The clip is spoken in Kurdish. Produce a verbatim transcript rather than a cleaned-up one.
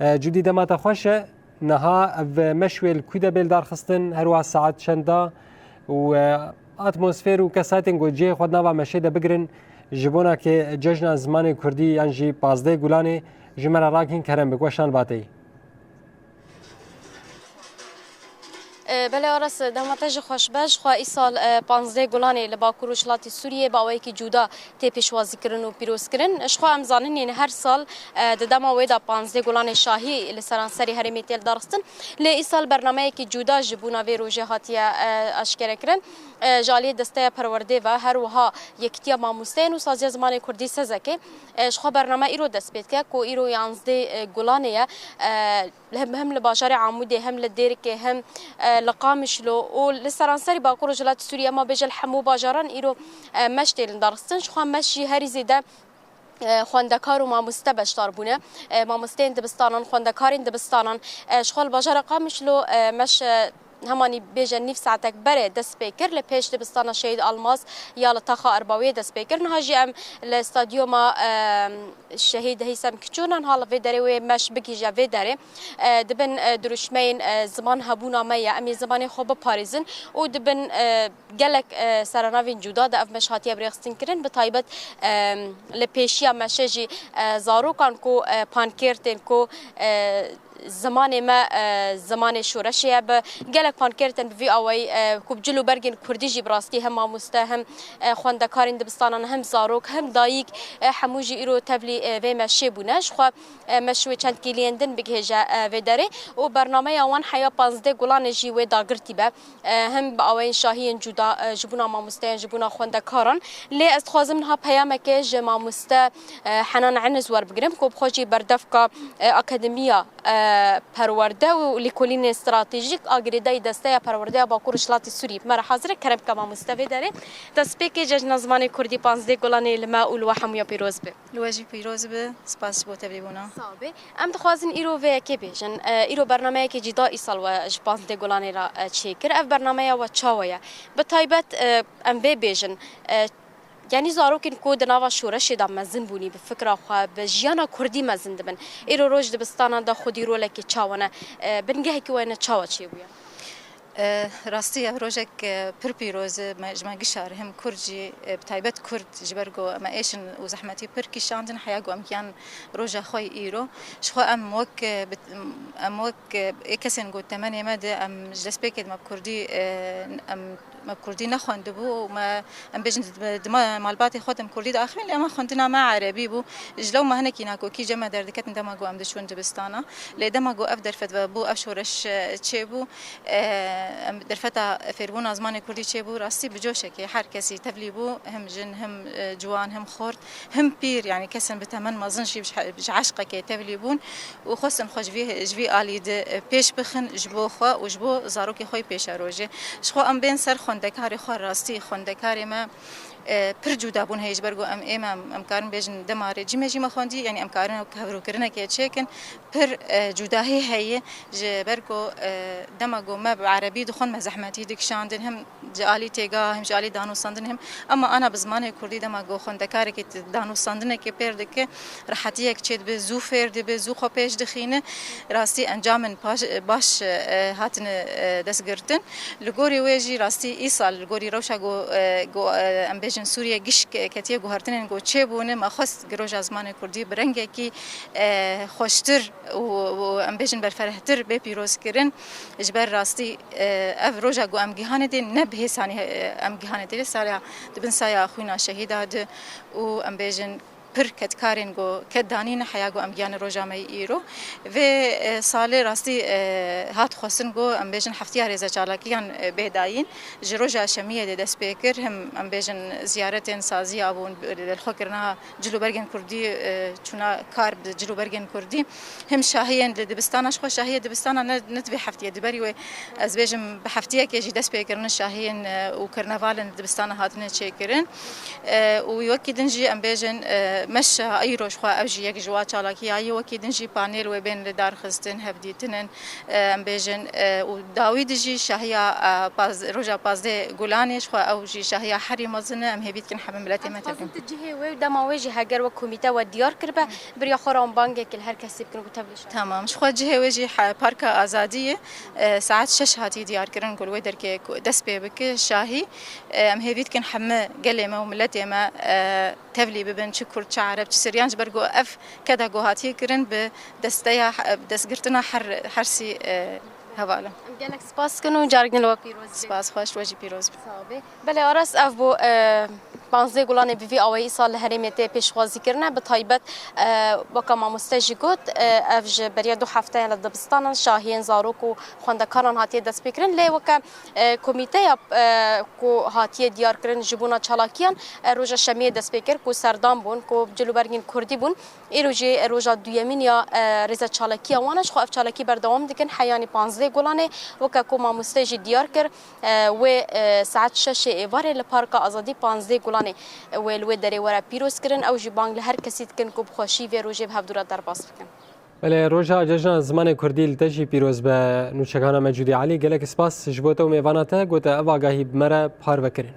E, Cudî, dema te xweş e. Niha ev meş wê li ku de bê li dar xistin, her wiha saet çend e û, e, atmosfêr û kesayetên ku cihê xwe di nava meşê de bigirin, ji bona ke cejna zimanê kurdî yan jî pazdeh Gulanê ji me re rakîn kerem bik, weşan vateyî. E, belê Aras, dema te jî xweş be. Ji xwe îsal, e, panzdeh Gulanê li Bakur Rojhilatê Sûriyê bi awayekî cuda tê pêşwazîkirin û pîrozkirin. Ji xwe em zanin, yanî her sal, e, di dema wê de panzdeh Gulanê şahî li seranserî herêmê tê lidarxistin. Lê îsal bernameyekî cuda ji bona vê rojê hatiye, e, eşkerekirin. E, ji aliyê Desteya Perwerdê ve, her wiha Yekîtiya Mamosteyan û Saziya Zimanê Kurdî, SEZEKê, e, ji xwe bername îro dest pê dike, ku îro yanzdeh, e, Gulanê ye. E, hem, hem li bajarê Amûdê, hem li Dêrikê, hem, e, li Qamişlo û li seranserî Bakur Rojhilatê Sûriyê, em a bêje li hemû bajaran îro, e, meş tê lidarxistin. Ji xwe meş jî herî zêde, e, xwendekar û mamoste beşdar bûne. E, mamosteyên dibistanan, xwendekarên dibistanan, e, ji xwe li bajara Qamişlo, e, meş, e, hemanî bêje nîv saetek berê dest pê kir. Li pêş dibistana Şehîd Almaz ya li taxa Erbawiyê dest pê kir. Niha jî em li stadyuma, e, Şehîd Heysem Kiçûnan ha li vê derê wê meş bigihîje vê derê. E, dibin, e, dirûşmeyên, e, ziman hebûna me ye. Em ê zimanê xwe biparêzin û dibin, e, gelek, e, seranavên cuda de ev meş hatiye birêxistinkirin. Bi taybet, e, li pêşiya meşe jî, e, zarokan ku, e, pankêrtên ku, e, zimanê me, e, zimanê şoreşê ye, bi gelek pankêrtên bi vî awayî, e, ku bi cil û bergên kurdî jî bi rastî hem mamoste hem, e, xwendekarên dibistanan hem zarok hem dayik, e, hemû jî îro tevlî, e, vê meşê bûne. Ji xwe, e, meş wê çend kîliyên din bigihêje, e, vê derê û bernameya wan heya panzdeh Gulanê jî wê dagirtî be. E, hem bi awayên şahiyên cuda, e, ji bona mamosteyan, ji bona xwendekaran. Lê ez dixwazim niha peyameke ji mamoste, e, Henan Eniz werbigirim, ku bi xwe jî berdevka, e, Akademiya, e, Perwerde û Lêkolînên Stratejîk a girêdayî Desteya Perwerdeya Bakur Rojhilatê Sûriyê bi me re hazir e. Kerem bike mamoste vê derê. Destpêkê Cejna Zimanê Kurdî panzdeh Gulanê li me û li we hemûya pîroz be. Li we jî pîroz be, spas ji bo tevlîbûna. Sax be. Em dixwazin îro vê yekê bêjin. E, îro bernameyekê cîda îsal we ji panzdeh Gulanê re, e, çêkir. Ev bernameya we çawa ye? Bi taybet, e, em vê bêjin, e, yanî zarokên ku di nava şoreşê de mezin bûnî, bi fikra xwe, bi jiyana kurdî mezin dibin. Îro roj dibistanan de xwedî rolekê çawa ne? E, bingehekî we ne çawa çêbûye? E, rastî ev rojek, e, pir pîroz e, me, ji me gişa re hem kurd jî, e, bi taybet kurd, ji ber ku me êşin û zehmetî pir kişandin, heya ku em gihan roja xwe yî îro. Ji xwe em wek, e, bi, em wek, e, ê kesên ku temenê me de em ji destpêkê de me bi kurdî, e, em, me bi kurdî nexwendibû û me, em bêjin di, di me malbatê xwe de em kurdî diaxivîn, lê ema xwendina me erebî bû. Ji lewma hinekî nakokî cem me derdiketin dema ku em diçûn dibistana. Lê dema ku ev derfet ve bû, ev şoreş, e, çêbû, e, em derfeta fêrbûna zimanê kurdî çêbû, rastî bi coşekê her kesî tevlî bû, hem jin, hem, e, ciwan, hem xort, hem pîr, yanî kesên bi temen mezin jî ji, ji eşqekê tevlî bûn û xwestin xwe ji vî, ji vî alî de, e, pêş bixin ji bo xwe û ji bo zarokê xwe yê pêşerojê. Ji xwe em bên ser xwendekarê xwe, rastî xwendekarê me, e, pir cuda bûn heye ji ber ku em ê me, em, em karin bêjin dema rejîmê jî me xwendî, yanî em karin hevrûkirinekê çêkin, pir, e, cudahî heye ji ber ku, e, dema ku me bi erebî dixwend me zehmetî dikişandin, hem ji alî têga, hem ji alî danûstandin, hem ema ana bi zimanê kurdî dema ku xwendekarekî danûstandinekê pêr dike, rehetiyek çêdibe, zû fêr dibe, zû xwe pêş dixîne. Rastî encamên paş, baş, e, hatine, e, destgirtin. Li gorî wê jî rastî îsal li gorî rewşa ku, e, ku, e, em bêjin Sûriye giş ke-, ketiye guhertinên ku çêbûne, me xwest ku roja zimanê kurdî bi rengekî, e, xweştir û, û em bêjin berfirehtir bê pîrozkirin. Ji ber rastî, e, ev roja ku em gihanê dê ne bi hêsanî, e, em gihanê dê, lê saya, di bin saya xwîna şehîda de û em bêjin pir kedkarên ku ked danîne heya ku em gihanê roja me yî îro. Vê, e, salê rastî, e, hat xwestin ku em bêjin heftiya rêzecalakiyan, e, bê dayîn. Ji roja şemiyê de dest pê kir, him em bêjin ziyaretên saziya bûn, li xwe kirina cil û bergên kurdî, e, çûna kar bi cil û bergên kurdî. Him şahiyên li dibistana, ji xwe şahiyê dibistana ne, ne di vê heftiyê, di berî wê ez bêjim bi heftiyekê jî dest pê kirine şahiyên, e, û karnevalên li dibistana hatine çêkirin. E, û wekî din jî em bêjin, e, Meşa îro ji xwe ev jî yek ji wa çalakiya ye, wekî din jî panêl wê bên li dar xistin, hevdîtin in, e, em bêjin, e, û dawî de jî şahiya, e, paz-, roja pazdeh Gulanê ji xwe ew jî şahiya herî mezin e, em hêvî dikin hemî miletê me tevlî. Dixwazim tu cihê wê û dema wê jî heger wek komîte we diyar kiribe, biriya xwe re em bangekî li her kesî bikin ku tevlî şahî. Tamam, ji xwe cihê wê jî he-, Parka Azadiyê, e, saet şeş hatiye diyar kirin ku li wê derkê ku dest pê bike şahî. E, em hêvî dikin hemî gelê me û miletê me, e, tevlî bibin, çi Kurd, çi Ereb, çi Siryan, ji ber ku ev keda ku hatiye kirin bi desteya, bi destgirtina her, her sî, e, heval in. Em gelek spas dikin û carek din li we pîroz be. Spas xweş, we jî pîroz be. Sağ be. Belê Aras, ev bû, e, panzdeh Gulanê bi vî awayî îsal li herêmê tê pêşwazî kirine. Bi taybet, e, weka mamoste jî got, e, ev ji beriya du hefte ye li dibistanan, şahiyên zarok û xwendekaran hatiye destpêkirin. Lê weke, e, komîteya, e, ku hatiye diyarkirin ji bona çalakiyan, e, roja şemiyê dest pê kir ku serdam bûn, ku cilûbergên kurdî bûn. Îro jî roja duyemîn ya, e, rêza çalakiya wan e. Ji xwe ev çalakî berdewam dikin heyanî panzdeh Gulanê, weke ku mamoste jî diyar kir, e, wê, e, saet şeşê êvarê li Parka Azadî panzdeh Gulanê, e, wê li wê derê were pîroz kirin. Ew jî bang li her kesî dikin ku bi xweşî vê rojê bi hevdû re derbas bikin. Belê, roja Cejna Zimanê Kurdî li te jî pîroz be. Nûçegihana Mecûdî Elî, gelek spas ji bo te û mêvana te ku te ev agahî bi me re parve kirin.